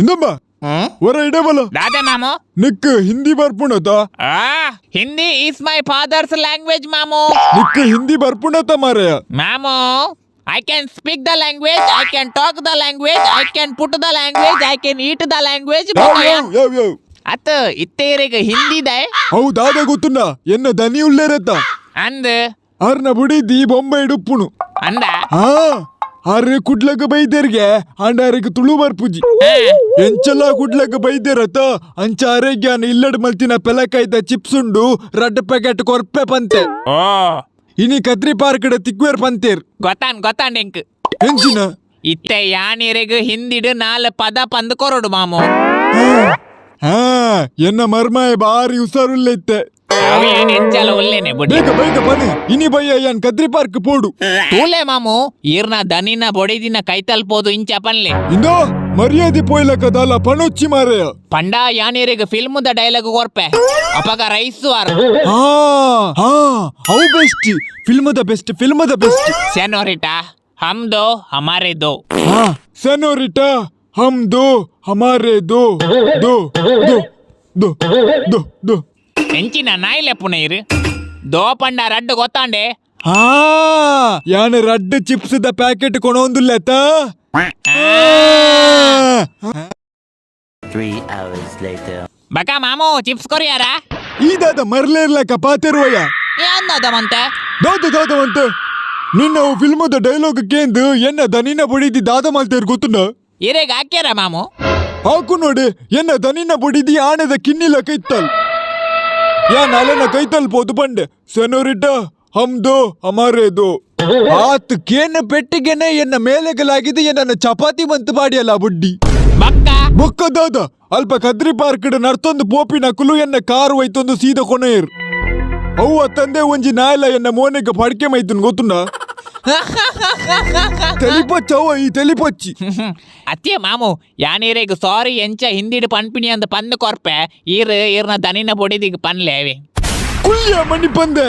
ಇಂದಮ್ಮ, ಹೊರ ಇಡಬಲ್ಲ. ದಾದೆ ಮಾಮು? ನಿಕ್ ಹಿಂದಿ ಬರ್ಪುಣತ? ಆ, Hindi is my father's language ಮಾಮು. Nick Hindi ಬರ್ಪುಣತ ಮಾರಾಯ? ಮಾಮು, I can speak the language, I can talk the language, I can put the language, I can eat the language. ಯಾವ ಯಾವ ಯಾವ ಯಾವ? ಅತ್ತ ಇತ್ತೇರಿಗೆ ಹಿಂದಿದೆ. ಹೌದಾದ ಗೊತ್ತುಂಡ, ಎನ್ನ ದನಿ ಉಳ್ಳೇರತ್ತ. ಅಂದ್. ಆರ್ನ ಬುಡಿದಿ ಬೊಂಬೈ ಡುಪ್ಪುಣು. ಅಂದ. ಹಾ, ಆರ್ ಕುಡ್ಲಗ ಬೈದೇರ್ಗೆ, ಆಂಡ ಆರಿಗೆ ತುಳು ಬರ್ಪುಜಿ. ಎಂಚಲ ಕುಡ್ಲಗ ಬೈದೇರತ, ಅಂಚ ಆರೋಗ್ಯನ ಇಲ್ಲಡ್ ಮಲ್ತಿನ ಪೆಲಕಾಯ್ದ ಚಿಪ್ಸ್ ಉಂಡು, ರಡ್ಡ್ ಪ್ಯಾಕೆಟ್ ಕೊರ್ಪೆ ಪಂತೆ. ಓ. ಇನಿ ಕದ್ರಿ ಪಾರ್ಕ್ ತಿಕ್ವೇರ್ ಪಂತೇರ್. ಗೊತ್ತಾನ್ ಗೊತ್ತಾನ್ ಎಂಕ್. ಎಂಚಿನ? ಇತ್ತೆ ಯಾನಿರೆಗ್ ಹಿಂದಿಡು ನಾಲ್ ಪದ ಪಂದ್ ಕೊರೊಡು ಮಾಮು. ಹಾ, ಎನ್ನ ಮರ್ಮಾಯ ಬಾರಿ ಹುಷಾರುಲ್ಲ ಇತ್ತೆ. ಅವು ಏನ್ ಎಂಚಲ ಉಲ್ಲೇನೆ ಬುಡಿ. ಬೇಗ ಬೇಗ ಬನ್ನಿ, ಇನಿ ಬಯ್ಯ ಯಾನ್ ಕದ್ರಿ ಪಾರ್ಕ್ ಪೋಡು. ತೂಲೆ ಮಾಮು, ಈರ್ನ ದನಿನ ಬೊಡಿದಿನ ಕೈತಲ್ಪೋದು ಇಂಚ ಪನ್ಲೆ. ಇಂದೋ, ಮರ್ಯಾದೆ ಪೋಯ್ಲಕ ದಾಲ ಪಣೊಚ್ಚಿ ಮಾರಾಯ. ಪಂಡ ಯಾನಿರೆಗ್ ಫಿಲ್ಮ್ದ ಡೈಲಾಗ್ ಕೊರ್ಪೆ, ಅಪಗ ರೈಸು ಆರ್. ಹಾ ಹಾ, ಅವು ಬೆಸ್ಟ್, ಫಿಲ್ಮದ ಬೆಸ್ಟ್, ಫಿಲ್ಮದ ಬೆಸ್ಟ್. ಸೆನೋರಿಟಾ, ಹಮ್ ದೋ ಹಮಾರೆ ದೋ. ಹಾ, ಸೆನೋರಿಟಾ, ಹಮ್ ದೋ ಹಮಾರೆ ದೋ ದೋ ದೋ ದೋ ದೋ ದೋ. ಎಂಚಿನ ನಾಯಿ ಲೆಪ್ಪುನ ಇರು? ದೋ ಪಂಡ ರಡ್ಡು ಗೊತ್ತಾಂಡೆ. ಹಾ, ಯಾನ್ ರಡ್ಡ್ chips the packet ಕೊಣೊಂದುಲ್ಲತ. 3 hours later. ಬಕ ಮಾಮು, ಚಿಪ್ಸ್ ಕೊರಿಯಾರ? ಈದಾದ ಮರ್ಲೇರ್ಲಕ ಪಾತೆರುವಯ್ಯ. ಯಾಂದಾದ ಮಂತೆ? ದಾದ ದಾದ ಮಂತೆ? ನಿನ್ನ ಫಿಲ್ಮದ ಡೈಲಾಗ್ ಕೇಂದು ಎನ್ನ ದನಿನ ಬುಡಿದಿ ದಾದ ಮಲ್ತೇರ್ ಗೊತ್ತುಂಡ? ಇರೆಗ್ ಹಾಕ್ಯಾರ ಮಾಮು? ಹಾಕು ನೋಡಿ, ಎನ್ನ ದನಿನ ಬುಡಿದಿ ಆಣದ ಕಿನ್ನಿಲ ಕೈತಲ್. ಯಾನ್ ಅಲೆನ ಕೈತಲ್ ಪೋದು ಪಂಡೆ, ಸೆನೋರಿಟ, ಹಮ್ ದೋ ಹಮಾರೇ ದೋ. ಆತ್ ಕೇನ ಪೆಟ್ಟಿಗೆನೆ ಎನ್ನ ಮೇಲೆಗಲಾಗಿದೆ, ಎನ್ನ ಚಪಾತಿ ಮಂತ್ ಬಾಡಿಯಲ್ಲ ಬುಡ್ಡಿ. ಬಕ್ಕ? ಬೊಕ್ಕದಾದ, ಅಲ್ಪ ಕದ್ರಿ ಪಾರ್ಕ್ ನರ್ತೊಂದು ಪೋಪಿನ ಕುಲು ಎನ್ನ ಕಾರು ಒಯ್ತೊಂದು ಸೀದ ಕೊನೆಯರ್. ಅವು ತಂದೆ ಒಂಜಿ ನಾಯಲ ಎನ್ನ ಮೋನೆಗೆ ಪಡಿಕೆ ಮೈತುನ್ ಗೊತ್ತುಂಡ? ತೆಲಿಪಚ್ಚವ ಈ ತೆಲಿಪಚ್ಚಿ. ಅತ್ತೆ ಮಾಮು, ಯಾನೀರೆಗ್ ಸಾರಿ ಎಂಚ ಹಿಂದಿಡು ಪನ್ಪಿಣಿ ಅಂದ ಪಂದ್ ಕೊರ್ಪೆ, ಈರ್ ಈರ್ನ ದನಿನ ಬೊಡಿದಿಗ್ ಪನ್ಲೇವಿ. ಕುಲ್ಯ ಮಣಿ ಪಂದೆ.